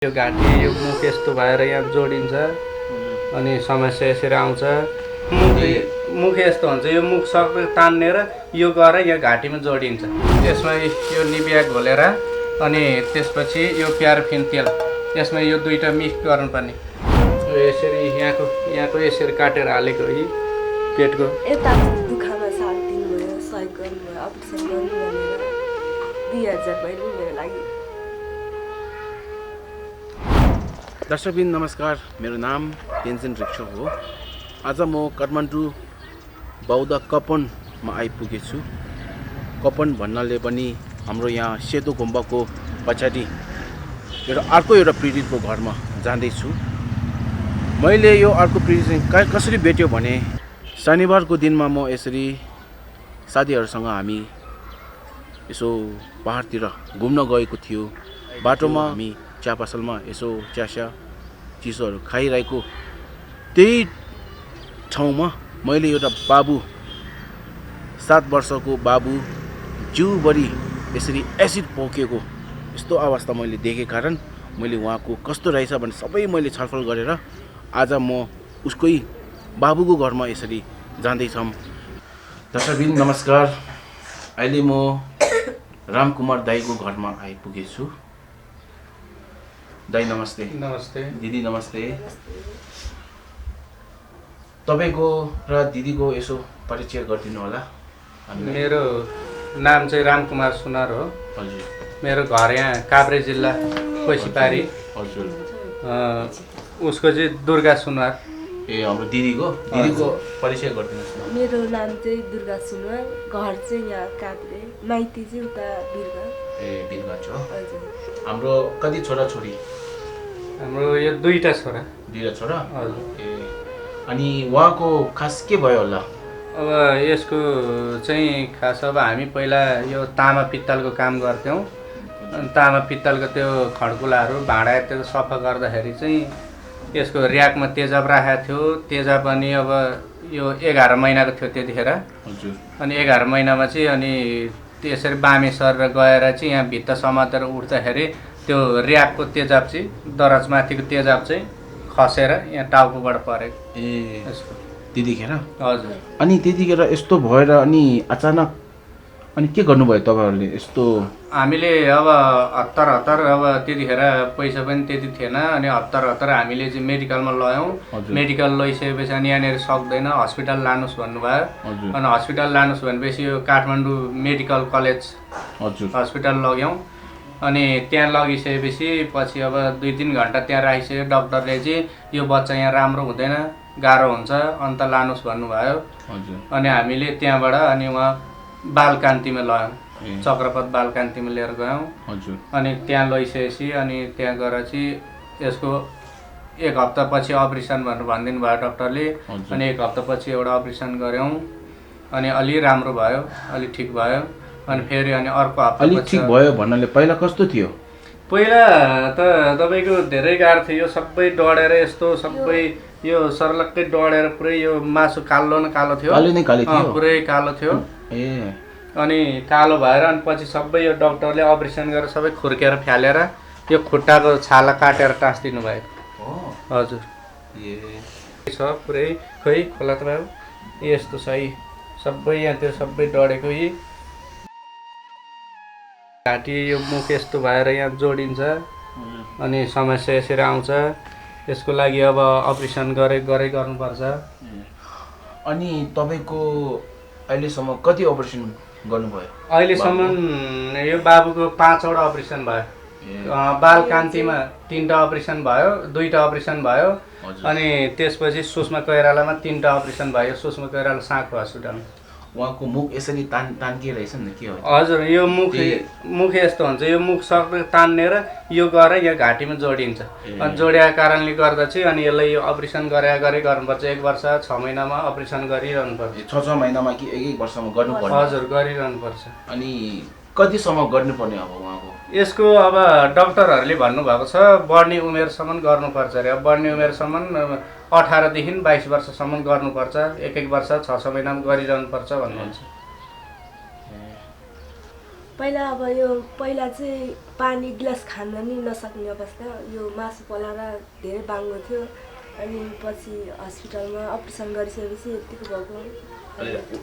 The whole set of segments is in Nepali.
यो घाँटी यो मुख यस्तो भएर यहाँ जोडिन्छ अनि समस्या यसरी आउँछ। मुख यस्तो हुन्छ, यो मुख सबै तान्नेर यो गएर यहाँ घाँटीमा जोडिन्छ। त्यसमा यो निबिया घोलेर अनि त्यसपछि यो प्याराफिन तेल यसमा यो दुईटा मिक्स गर्नुपर्ने। यसरी यहाँको यसरी काटेर हालेको यी पेटको यता दुखामा साथ दिनुभयो, सहयोग गर्नुभयो, अपरेसन गर्नु भनेर 2000 भयो मेरो लागि। दर्शकबिन नमस्कार, मेरो नाम तेन्जिन रिक्सो हो। आज म काठमाडौँ बौद्ध कपनमा आइपुगेछु। कपन भन्नाले पनि हाम्रो यहाँ सेतो गुम्बाको पछाडि अर्को एउटा पीडितको घरमा जाँदैछु। मैले यो अर्को पीडित कसरी भेट्यो भने शनिबारको दिनमा म यसरी साथीहरूसँग हामी यसो पहाडतिर घुम्न गएको थियो। बाटोमा हामी चिया पसलमा यसो चिया चिसोहरू खाइरहेको त्यही ठाउँमा मैले एउटा बाबु 7 वर्षको बाबु जिउभरि यसरी एसिड पोकेको यस्तो अवस्था मैले देखेको कारण मैले उहाँको कस्तो रहेछ भने सबै मैले छलफल गरेर आज म उसकै बाबुको घरमा यसरी जाँदैछौँ। दर्शकबिन नमस्कार, अहिले म रामकुमार दाईको घरमा आइपुगेछु। दाई नमस्ते। नमस्ते दिदी नमस्ते। तपाईको र दिदीको यसो परिचय गरिदिनु होला। मेरो नाम चाहिँ रामकुमार सुनार हो। हजुर। मेरो घर यहाँ काभ्रे जिल्ला कोसीपारी। हजुर। उसको चाहिँ दुर्गा सुनार। ए हाम्रो दिदीको परिचय गरिदिनुहोस् न। मेरो नाम चाहिँ दुर्गा सुनवार, घर चाहिँ यहाँ काभ्रे, माइती चाहिँ उता बिरगा। ए बिरगा छ। हजुर। हाम्रो कति छोरा छोरी? हाम्रो यो दुईटा छोरा। दुईटा छोरा? हजुर। ए अनि उहाँको खास के भयो होला? अब यसको चाहिँ खास अब हामी पहिला यो तामा पित्तलको काम गर्थ्यौँ। तामा पित्तलको त्यो खड्कुलाहरू भाँडा त्यो सफा गर्दाखेरि चाहिँ यसको र्याकमा तेजाब राखेको थियो। तेजाब अनि अब यो 11 महिनाको थियो त्यतिखेर। हजुर। अनि 11 महिनामा चाहिँ अनि त्यसरी बामे सरेर गएर चाहिँ यहाँ भित्ता समातेर उठ्दाखेरि त्यो र्याकको तेजाब चाहिँ दराजमाथिको तेजाब चाहिँ खसेर यहाँ टाउकोबाट परेको। ए यसको त्यतिखेर? हजुर। अनि त्यतिखेर यस्तो भएर अनि अचानक अनि के गर्नुभयो तपाईँहरूले? यस्तो हामीले अब हतार अब त्यतिखेर पैसा पनि त्यति थिएन अनि हतार हामीले चाहिँ मेडिकलमा लयौँ। मेडिकल लैसकेपछि अनि यहाँनिर सक्दैन, हस्पिटल लानुहोस् भन्नुभयो। अनि हस्पिटल लानुहोस् भनेपछि यो काठमाडौँ मेडिकल कलेज हस्पिटल लग्यौँ। अनि त्यहाँ लगिसकेपछि पछि अब 2-3 घन्टा त्यहाँ राखिसक्यो। डक्टरले चाहिँ यो बच्चा यहाँ राम्रो हुँदैन, गाह्रो हुन्छ, अन्त लानुहोस् भन्नुभयो। अनि हामीले त्यहाँबाट अनि उहाँ बालकान्तिमा लयौँ, चक्रपथ बालकान्तिमा लिएर गयौँ। अनि त्यहाँ लैसकेपछि अनि त्यहाँ गएर चाहिँ यसको 1 हप्तापछि अपरेसन भनेर भनिदिनु भयो डक्टरले। अनि 1 हप्तापछि एउटा अपरेसन गऱ्यौँ अनि अलि राम्रो भयो, अलि ठिक भयो। अनि फेरि अनि अर्को हप्ता अलि ठिक भयो भन्नाले पहिला कस्तो थियो? पहिला त तपाईँको धेरै गाह्रो थियो। यो सबै डढेर यस्तो सबै यो सर्लक्कै डढेर पुरै यो मासु कालो न कालो थियो। पुरै कालो थियो। ए अनि कालो भएर अनि पछि सबै यो डक्टरले अपरेसन गरेर सबै खुर्केर फ्यालेर यो खुट्टाको छाला काटेर टाँसिदिनु भएको। हजुर। ए छ पुरै खै खोला त भयो यस्तो छ है सबै यहाँ त्यो सबै डढेको यी घाँटी यो मुख यस्तो भएर यहाँ जोडिन्छ अनि समस्या यसरी आउँछ। यसको लागि अब अपरेसन गरे गर्नुपर्छ। अनि तपाईँको अहिलेसम्म कति अपरेसन गर्नुभयो? अहिलेसम्म यो बाबुको 5वटा अपरेसन भयो। बालकान्तिमा 3टा अपरेसन भयो, 2टा अपरेसन भयो। अनि त्यसपछि सुषमा कोइरालामा 3टा अपरेसन भयो। सुषमा कोइराला साँखो हस्पिटलमा। उहाँको मुख यसरी तान्के रहेछ नि के हो? हजुर। यो मुख यस्तो हुन्छ, यो मुख सबै तान्नेर यो गएर यहाँ घाँटीमा जोडिन्छ। अनि जोडिएको कारणले गर्दा चाहिँ अनि यसलाई यो अपरेसन गरे गर्नुपर्छ। 1 वर्ष 6 महिनामा अपरेसन गरिरहनुपर्छ। 6 महिनामा कि 1 वर्षमा गर्नुपर्छ? हजुर, गरिरहनुपर्छ। अनि कतिसम्म गर्नुपर्ने अब उहाँको? यसको अब डक्टरहरूले भन्नुभएको छ बढ्ने उमेरसम्म गर्नुपर्छ अरे। अब बढ्ने उमेरसम्म 18 देखि 22 वर्षसम्म गर्नुपर्छ। 1 वर्ष 6 महिनामा गरिरहनुपर्छ भन्नुहुन्छ। पहिला अब यो पहिला चाहिँ पानी गिलास खान नि नसक्ने अवस्था यो मासु पलाएर धेरै बाङ्गो थियो अनि पछि हस्पिटलमा अपरेसन गरिसकेपछि यतिको भएको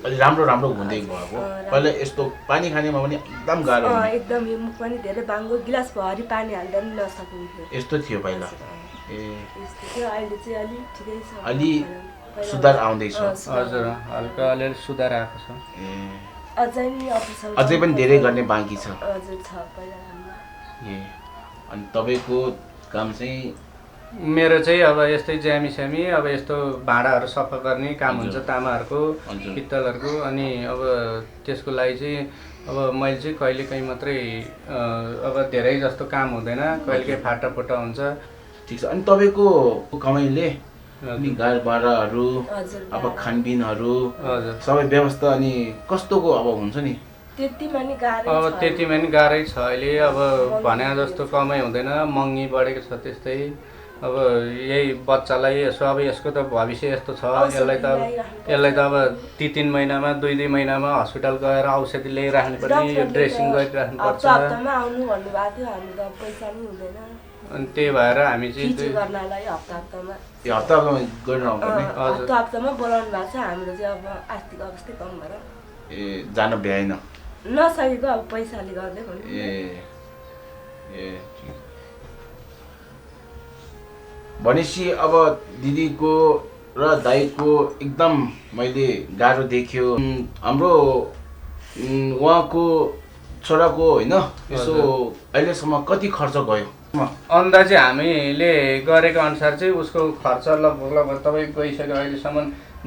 अलि राम्रो राम्रो हुँदै गएको पहिला यस्तो पानी खानेमा पनि एकदम गाह्रो एकदम यो मुख पनि धेरै बाङ्गो गिलास भरि पानी हाल्दा नि नसकिन्थ्यो यस्तो थियो पहिला ए यस्तो थियो अहिले चाहिँ अलि ठिकै छ अलि सुधार आउँदैछ हजुर हल्का अलिअलि सुधार आएको छ ए अझै नि अपरेसन अझै पनि धेरै गर्ने बाँकी छ हजुर छ पहिला ए अनि तपाईँको काम चाहिँ मेरो चाहिँ अब यस्तै ज्यामी स्यामी अब यस्तो भाँडाहरू सफा गर्ने काम हुन्छ तामाहरूको पित्तलहरूको अनि अब त्यसको लागि चाहिँ अब मैले चाहिँ कहिलेकाहीँ मात्रै अब धेरै जस्तो काम हुँदैन कहिलेकाहीँ फाटाफुटा हुन्छ ठिक छ अनि तपाईँको कमाइले अनि गाडी भाडाहरू अब खानपिनहरू सबै व्यवस्था अनि कस्तोको अब हुन्छ नि त्यतिमा नि गाह्रै अब त्यतिमा नि गाह्रै छ अहिले अब भने जस्तो कमाइ हुँदैन महँगी बढेको छ त्यस्तै अब यही बच्चालाई यसो अब यसको त भविष्य यस्तो छ यसलाई त अब 3 महिनामा 2 महिनामा हस्पिटल गएर औषधि ल्याइराख्नु पर्ने यो ड्रेसिङ गरिराख्नु पर्छ हप्तामा आउनु भन्नुभएको थियो हामी त पैसा नि हुँदैन अनि त्यही भएर हामी चाहिँ गर्नलाई हप्तामा हप्तामा बोलाउनु भएको छ हाम्रो चाहिँ अब आर्थिक अवस्था कम भएर ए जान भ्याएन नसकेको अब पैसाले गर्दै भन्नु ए भनेपछि अब दिदीको र दाइको एकदम मैले गाह्रो देख्यो हाम्रो उहाँको छोराको होइन यसो अहिलेसम्म कति खर्च गयो अन्दाजी हामीले गरेको अनुसार चाहिँ उसको खर्च लगभग तपाईँको गइसक्यो अहिलेसम्म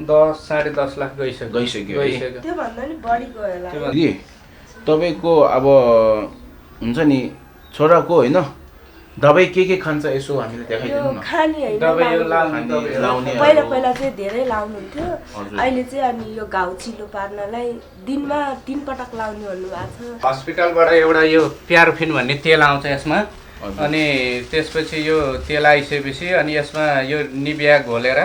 10-10.5 लाख गइसक्यो त्योभन्दा नि बढी गयो दिदी तपाईँको अब हुन्छ नि छोराको होइन दबाई के खान्छ यसो हामीले देखाइदिनु न पहिला चाहिँ धेरै लाउनुहुन्थ्यो अहिले चाहिँ अनि यो घाउ चिलो पार्नलाई दिनमा 3 पटक लाउने भन्नुभएको छ हस्पिटलबाट एउटा यो प्यारोफिन भन्ने तेल आउँछ यसमा अनि त्यसपछि यो तेल आइसकेपछि अनि यसमा यो निबिया घोलेर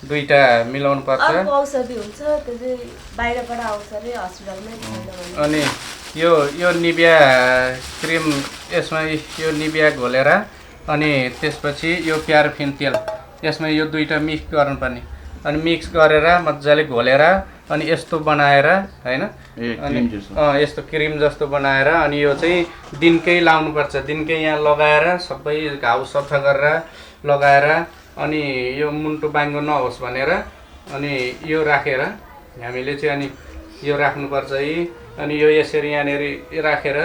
दुईटा मिलाउनु पर्छ अर्को औषधि हुन्छ त्यो चाहिँ बाहिरबाट आउँछ रे हस्पिटलमै छैन अनि यो निबिया क्रिम यसमा यो निबिया घोलेर अनि त्यसपछि यो प्यारोफिन तेल यसमा यो दुईटा मिक्स गर्नुपर्ने अनि मिक्स गरेर मजाले घोलेर अनि यस्तो बनाएर हैन अनि यस्तो क्रिम जस्तो बनाएर अनि यो चाहिँ दिनकै लाउनुपर्छ दिनकै यहाँ लगाएर सबै घाउ सफा गरेर लगाएर अनि यो मुन्टो बाङ्गो नहोस् भनेर अनि यो राखेर हामीले चाहिँ अनि यो राख्नुपर्छ है अनि यो यसरी यहाँनिर राखेर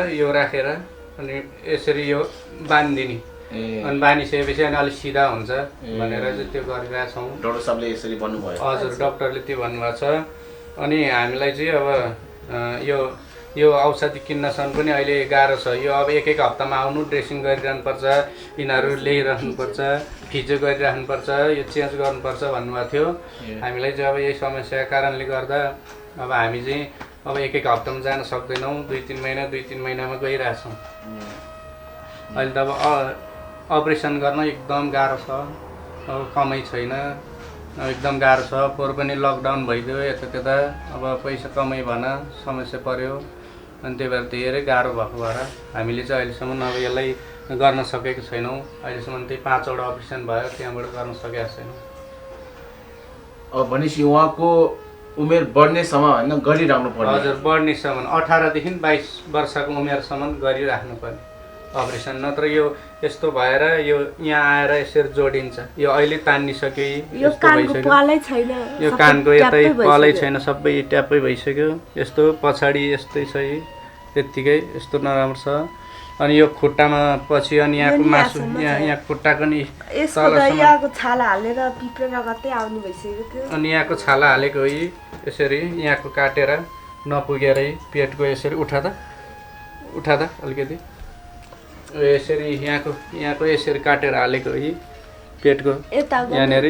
अनि यसरी यो बान्दिने अनि बानिसकेपछि अनि अलिक सिधा हुन्छ भनेर चाहिँ त्यो गरिरहेछौँ डाक्टर साहबले यसरी भन्नुभयो हजुर डाक्टरले त्यो भन्नुभएको छ अनि हामीलाई चाहिँ अब यो औषधि किन्नसम्म पनि अहिले गाह्रो छ यो अब एक हप्तामा आउनु ड्रेसिङ गरिरहनुपर्छ यिनीहरू ल्याइराख्नुपर्छ फिजो गरिराख्नुपर्छ यो चेन्ज गर्नुपर्छ भन्नुभएको थियो हामीलाई चाहिँ अब यही समस्याको कारणले गर्दा अब हामी चाहिँ अब एक हप्तामा जान सक्दैनौँ 2-3 महिनामा गइरहेछौँ अहिले त अब अपरेसन गर्न एकदम गाह्रो छ अब कमाइ छैन एकदम गाह्रो छ पोहोर पनि लकडाउन भइदियो यता अब पैसा कमाइ भन समस्या पर्यो अनि त्यही भएर धेरै गाह्रो भएको भएर हामीले चाहिँ अहिलेसम्म अब यसलाई गर्न सकेको छैनौँ अहिलेसम्म त्यही 5वटा अपरेसन भयो त्यहाँबाट गर्न सकेका छैनौँ अब भनेपछि उहाँको उमेर बढ्नेसम्म होइन गरिराख्नु पर्छ हजुर बढ्नेसम्म 18 देखि 22 वर्षको उमेरसम्म गरिराख्नु पर्ने अपरेसन नत्र यो यस्तो भएर यो यहाँ आएर यसरी जोडिन्छ यो अहिले तान्निसक्यो यो कानको यतै पालै छैन सबै ट्यापै भइसक्यो यस्तो पछाडि यस्तै छ त्यत्तिकै यस्तो नराम्रो छ अनि यो खुट्टामा पछि अनि यहाँको मासु यहाँ खुट्टाको नि यहाँको छाला हालेर पिप्रेर गर्दै आउने भइसक्यो थियो अनि यहाँको छाला हालेको यसरी यहाँको काटेर नपुगेरै पेटको यसरी उठा त अलिकति यसरी यहाँको यसरी काटेर हालेको पेटको यहाँनिर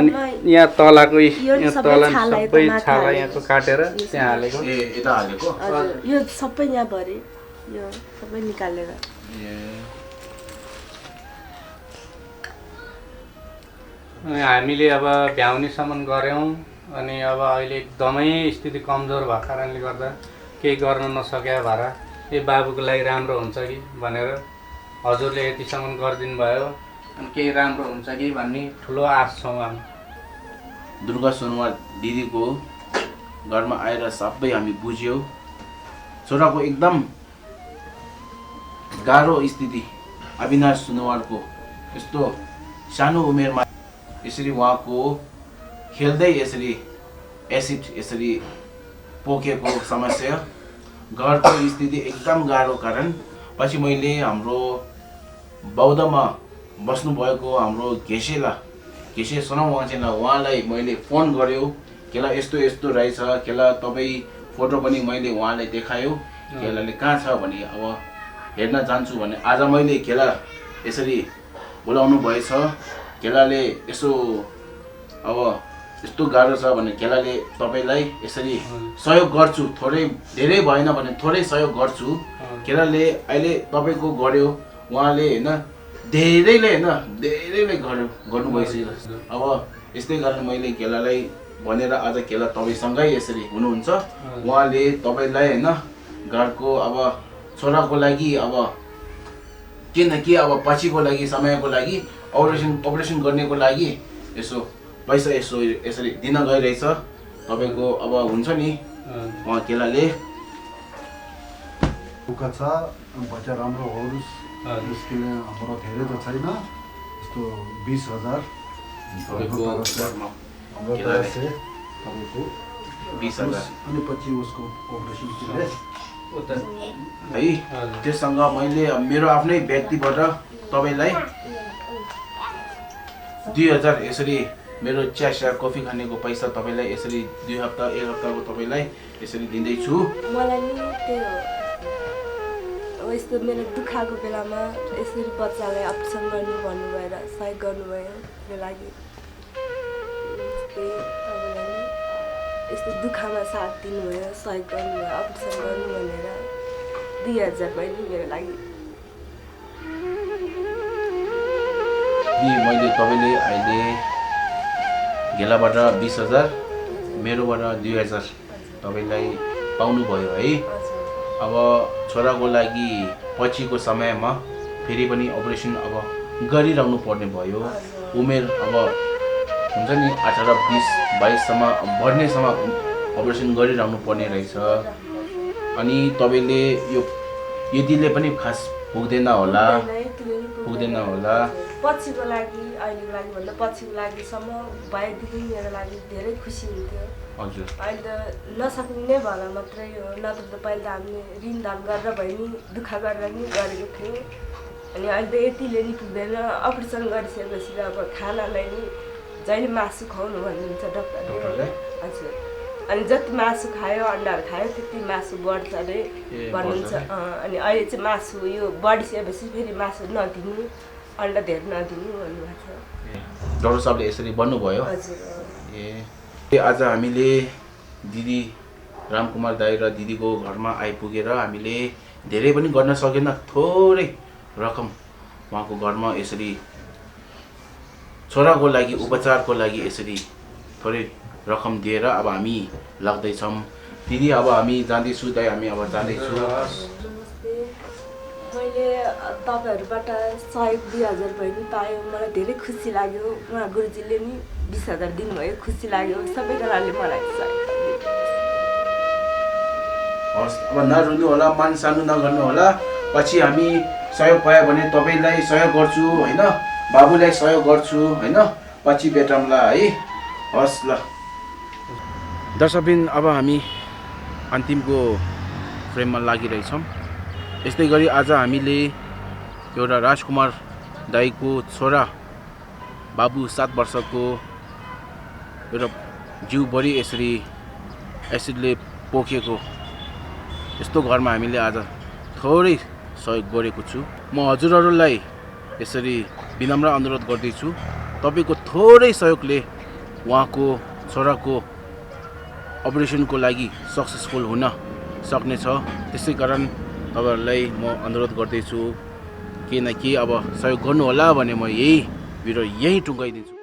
अनि यहाँ तलको सबै छाला यहाँको काटेर त्यहाँ हालेको यो सबै यहाँ भरे यो सबै निकालेर हामीले अब भ्याउनेसम्म गऱ्यौँ अनि अब अहिले एकदमै स्थिति कमजोर भएको कारणले गर्दा केही गर्न नसके भएर यो बाबुको लागि राम्रो हुन्छ कि भनेर हजुरले यतिसम्म गरिदिनु भयो अनि केही राम्रो हुन्छ कि भन्ने ठुलो आश छौँ हामी। दुर्गा सुनवार दिदीको घरमा आएर सबै हामी बुझ्यौँ। छोराको एकदम गाह्रो स्थिति, अविनाश सुनवारको यस्तो सानो उमेरमा यसरी उहाँको खेल्दै यसरी एसिड यसरी पोकेको समस्या, घरको स्थिति एकदम गाह्रो कारण पछि मैले हाम्रो बौद्धमा बस्नुभएको हाम्रो घेसे सोनाम वाचेला उहाँलाई मैले फोन गर्यो। केला यस्तो यस्तो रहेछ, केला तपाईँ फोटो पनि मैले उहाँलाई देखायो। केलाले कहाँ छ भने अब हेर्न जान्छु भने आज मैले केला यसरी बोलाउनु भएछ। केलाले यसो अब यस्तो गाह्रो छ भने केलाले तपाईँलाई यसरी सहयोग गर्छु, थोरै धेरै भएन भने थोरै सहयोग गर्छु। केलाले अहिले तपाईँको गर्यो, उहाँले होइन धेरैले गर्नु भइसक्यो। अब यस्तै कारण मैले केलालाई भनेर आज केला तपाईँसँगै यसरी हुनुहुन्छ। उहाँले तपाईँलाई होइन घरको अब छोराको लागि अब के न के अब पछिको लागि समयको लागि अपरेसन गर्नेको लागि यसो पैसा यसरी दिन गइरहेछ तपाईँको। अब हुन्छ नि उहाँ केलाले दुःख छ, बच्चा राम्रो होस् यसको हाम्रो धेरै त छैन, यस्तो 20,000 तपाईँको घरमा हाम्रो प्रयास छ तपाईँको 20,000 अनि पछि उसको अपरेसन है। त्यससँग मैले मेरो आफ्नै व्यक्तिबाट तपाईँलाई 2,000 यसरी मेरो चिया कफी खानेको पैसा तपाईँलाई यसरी 1 हप्ताको तपाईँलाई यसरी दिँदैछु। मलाई नि त्यो यस्तो मेरो दुःखको बेलामा यसरी बच्चालाई अपरेसन गर्नु भन्नुभएर सहयोग गर्नुभयो। मेरो लागि तपाईँलाई नि यस्तो दुःखमा साथ दिनुभयो, सहयोग गर्नुभयो, अपरेसन गर्नु भनेर 2,000 भयो नि मेरो लागि। मैले तपाईँले अहिले घेलाबाट 20,000 मेरोबाट 2,000 तपाईँलाई पाउनुभयो है। अब छोराको लागि पछिको समयमा फेरि पनि अपरेसन अब गरिरहनु पर्ने भयो। उमेर अब हुन्छ नि 18, 20, 22सम्म बढ्नेसम्म अपरेसन गरिरहनु पर्ने रहेछ। अनि तपाईँले यो यतिले पनि खास पुग्दैन होला। पछिको लागि अहिलेको लागि भन्दा पछिको लागिसम्म भएदेखि मेरो लागि धेरै खुसी हुन्थ्यो। हजुर अहिले त नसक्ने भएर मात्रै हो, नत्र त पहिला त हामीले ऋणदान गरेर भए नि दुःख गरेर नि गरेको थियौँ। अनि अहिले त यतिले नि पुग्दैन। अपरेसन गरिसकेपछि त अब खानालाई नि जहिले मासु खुवाउनु भन्नुहुन्छ डक्टरले। हजुर, अनि जति मासु खायो अन्डाहरू खायो त्यति मासु बढ्छ अरे भन्नुहुन्छ। अनि अहिले चाहिँ मासु यो बढिसकेपछि फेरि मासु नदिनु, अन्डा धेरै नदिनु भन्नुभएको छ। डाक्टर साहबले यसरी भन्नुभयो। हजुर। आज हामीले दिदी रामकुमार दाई र दिदीको घरमा आइपुगेर हामीले धेरै पनि गर्न सकेन, थोरै रकम उहाँको घरमा यसरी छोराको लागि उपचारको लागि यसरी थोरै रकम दिएर अब हामी लाग्दैछौँ। दिदी अब हामी जाँदैछु, दाइ हामी अब जाँदैछु। मैले तपाईँहरूबाट सहयोग 2,000 भयो नि पायो, मलाई धेरै खुसी लाग्यो। उहाँ गुरुजीले नि 20,000 दिनुभयो, खुसी लाग्यो। सबैजनाले मलाई सहयोग हस्, अब नरुनु होला, मान सानो नगर्नु होला। पछि हामी सहयोग पायो भने तपाईँलाई सहयोग गर्छु होइन, बाबुलाई सहयोग गर्छु होइन, पछि बेटामला है। हस् ल दर्शकबिन, अब हामी अन्तिमको फ्रेममा लागिरहेछौँ। यस्तै गरी आज हामीले एउटा राजकुमार दाईको छोरा बाबु 7 वर्षको एउटा जिउभरि यसरी एसिडले पोखेको यस्तो घरमा हामीले आज थोरै सहयोग गरेको छु। म हजुरहरूलाई यसरी विनम्र अनुरोध गर्दैछु, तपाईँको थोरै सहयोगले उहाँको छोराको अपरेसनको लागि सक्सेसफुल हुन सक्नेछ। त्यसै कारण तपाईँहरूलाई म अनुरोध गर्दैछु, के न के अब सहयोग गर्नुहोला भने म यही भिडियो यहीँ टुङ्गाइदिन्छु।